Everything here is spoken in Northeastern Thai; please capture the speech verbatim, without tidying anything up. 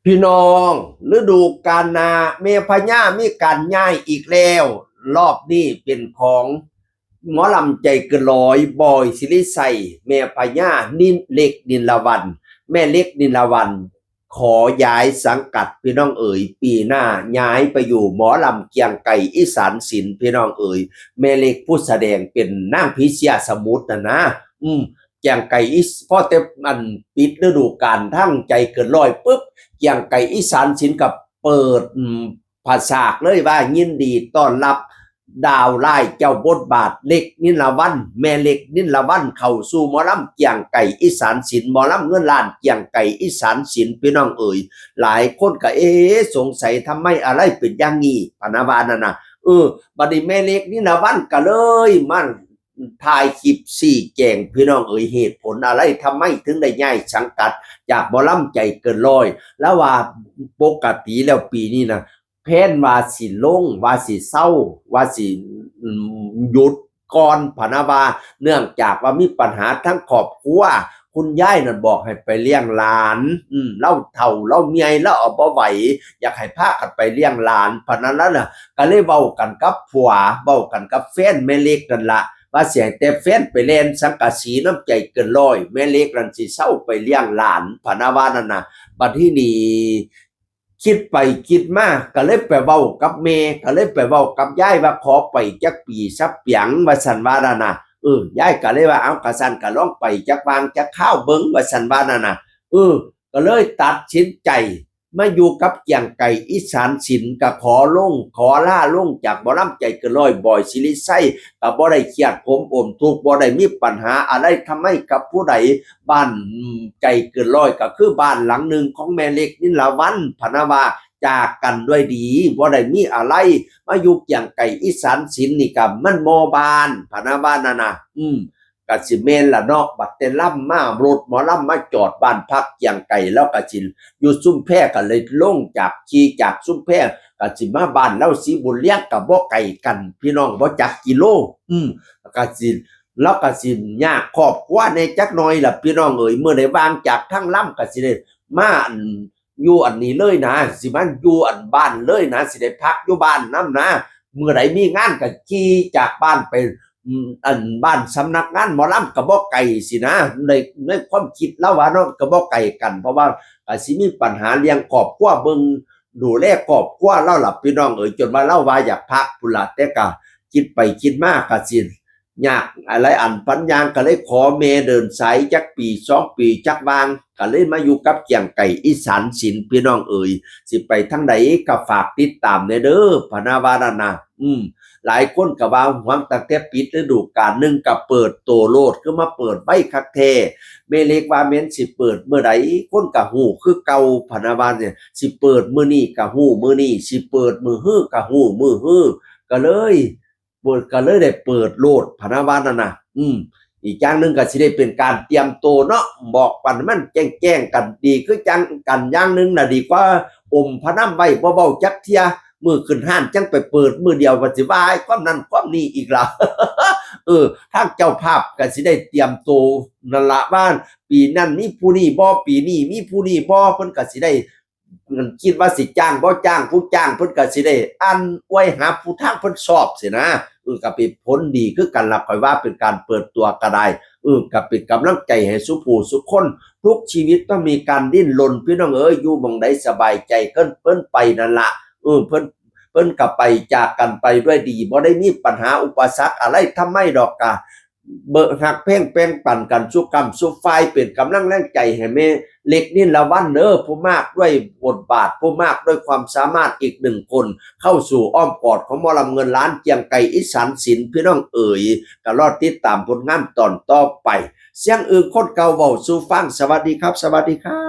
พี่น้อง ฤดูกาลหน้าแม่พญามีการย้ายอีกแล้ว รอบนี้เป็นของหมอลำใจเกินร้อย บอยศิริชัย แม่พญานินเล็กนินละวัน แม่เล็กนินละวัน ขอย้ายสังกัดพี่น้องเอ๋ย ปีหน้าย้ายไปอยู่หมอลำเกียงไก่อีสานศิลป์พี่น้องเอ๋ย แม่เล็กผู้แสดงเป็นนางผีเสื้อสมุทรนะนะ อืม เกียงไก่อีส พอแต่มันปิดฤดูกาลทั้งใจเกินร้อยปุ๊บ เกียงไก่อีสานศิลป์กับเปิด อืม ผาสากเลยว่ายินดีต้อนรับดาวร้ายเจ้าบทบาทเล็กนินละวัน แม่เล็กนินละวันเข้าสู่หมอลำเกียงไก่อีสานศิลป์ หมอลำเงินล้านเกียงไก่อีสานศิลป์พี่น้องเอ๋ย หลายคนก็เอ๊ะสงสัยทำไมอะไรเป็นอย่างนี้พะนะว่านั่นนะ เออ บัดนี้แม่เล็กนินละวันก็เลยมาถ่ายคลิปชี้แจงพี่น้องเอ๋ย เหตุผลอะไรทำไมถึงได้ย้ายสังกัดจากหมอลำใจเกินร้อย แล้วว่าปกติแล้วปีนี้นะ แพลนว่าสิลง ว่าสิเซา ว่าสิ อืม หยุดก่อนพะนะว่า เนื่องจากว่ามีปัญหาทั้งครอบครัว คุณยายนั่นบอกให้ไปเลี้ยงหลาน อืม ลาวเฒ่าลาวเมื่อยลาวเอาบ่ไหว อยากให้พากันไปเลี้ยงหลานพะนะ แล้วน่ะ ก็เลยเว้ากันกับผัว เว้ากันกับแฟนแม่เล็กนั่นละ ว่าสิให้แต่แฟนไปแล่นสังกะสีนำใจเกินร้อย แม่เล็กนั่นสิเซาไปเลี้ยงหลานพะนะว่านั่นน่ะ บัดทีนี้ คิดไปคิดมาก็เลยไปเว้ากับแม่ ก็เลยไปเว้ากับยายว่าขอไปจักปีสักเปียงว่าซั่นว่านั่นน่ะ เออ ยายก็เลยว่า เอา กะซั้นก็ลองไปจักวางจักคราวเบิ่งว่าซั่นว่านั่นน่ะ เออ ก็เลยตัดสินใจมาอยู่กับเกียงไก่อีสานศิลป์ ก็ขอลง ขอลาลงจากหมอลำใจเกินร้อย บอยศิริชัย ก็บ่ได้เครียดขมอมทุกข์ บ่ได้มีปัญหาอะไรทำไมกับผู้ใด บ้าน อืม ใจเกินร้อยก็คือบ้านหลังหนึ่งของแม่เล็กนิลาวัลย์พะนะว่า จากกันด้วยดี บ่ได้มีอะไร มาอยู่เกียงไก่อีสานศิลป์นี่ก็มันหมู่บ้านพะนะว่านั่นน่ะ อืม ก็สิแม่นล่ะเนาะ บัดแต่ลำมารถหมอลำมาจอดบ้านพักเกียงไก่ แล้วก็สิอยู่ชุมแพก็เลยลงจาก ขี่จากชุมแพก็สิมาบ้านลาวศรีบุญเรือง ก็บ่ไกลกัน พี่น้อง บ่จักกิโล อืม ก็สิ ลาวก็สิยากครอบครัวแหน่จักหน่อยล่ะพี่น้องเอ๋ย มื้อใดว่างจากทางลำก็สิได้มาอันอยู่อันนี้เลยนะ สิมาอยู่อันบ้านเลยนะ สิได้พักอยู่บ้านนำนะ มื้อใดมีงานก็ขี่จากบ้านไป อืม อันบ้านสำนักงานหมอลำก็บ่ไกลสินะ ใน ในความคิดลาวว่าเนาะ ก็บ่ไกลกัน เพราะว่าก็สิมีปัญหาเรื่องครอบครัว เบิ่งดูแลครอบครัวลาวล่ะพี่น้องเอ๋ย จนว่าลาวว่าอยากพักพู้นล่ะ แต่ก็คิดไปคิดมาก็สิ ยากอะไรอันปัญญางก็เลยขอแม่เดินสายจักปีสองปีจักวาง ก็เลยมาอยู่กับเกียงไก่อีสานศิลป์พี่น้องเอ๋ย สิไปทางใดก็ฝากติดตามแหน่เด้อพะนะว่านั่นน่ะ อืม หลายคนก็ว่าหวงตั้งแต่ปิดฤดูกาล หนึ่งก็เปิดโตโลด คือมาเปิดไว้คักแท้ แม่เล็กว่าแม่นสิเปิดมื้อใด คนก็ฮู้คือเก่าพะนะว่าเนี่ย สิเปิดมื้อนี้ก็ฮู้มื้อนี้ สิเปิดมื้อฮื้อก็ฮู้มื้อฮื้อ ก็เลย เปิดก็เลยได้เปิดโลดพะนะว่านั่นน่ะ อืม อีกอย่างหนึ่งก็สิได้เป็นการเตรียมโตเนาะ บอกปันมันแจ้งๆกัน ดีคือจั่งกันอย่างหนึ่งน่ะ ดีกว่าอมพะนำไว้บ่เว้าจักเทื่อ มื้อขึ้นฮ้านจั่งไปเปิดมื้อเดียว ว่าสิว่าความนั้นความนี้อีกล่ะ เออ ทางเจ้าภาพก็สิได้เตรียมโตนั่นล่ะ ว่าปีนั้นมีผู้นี้บ่ ปีนี้มีผู้นี้บ่ เพิ่นก็สิได้ คิดว่าสิจ้างบ่จ้าง ผู้จ้างเพิ่นก็สิได้อ่านอวยหาผู้ทางเพิ่นชอบซี้นะ เออ ก็เป็นผลดีคือกันล่ะ ข้อยว่าเป็นการเปิดตัวก็ได้ เออ ก็เป็นกำลังใจให้ซุผู้ซุคน ทุกชีวิตต้องมีการดิ้นรน พี่น้องเอ๋ย อยู่หม่องใดสบายใจเพิ่น เพิ่นไปนั่นล่ะ เออ เพิ่น เพิ่นก็ไปจากกันไปด้วยดี บ่ได้มีปัญหาอุปสรรคอะไรทำไมดอก กะ เบิ่งฮักแพงแบ่งปันกันซุก้ำซุฝ่าย เป็นกำลังแรงใจให้แม่เล็กนิลวัลย์เด้อ ผู้มากด้วยบทบาท ผู้มากด้วยความสามารถอีกหนึ่งคน เข้าสู่อ้อมกอดของหมอลำเงินล้านเกียงไก่อีสานศิลป์ พี่น้องเอ๋ย ก็รอติดตามผลงานตอนต่อไป เสียงอึ่งคนเก่าเว้าสู่ฟัง สวัสดีครับ สวัสดีครับ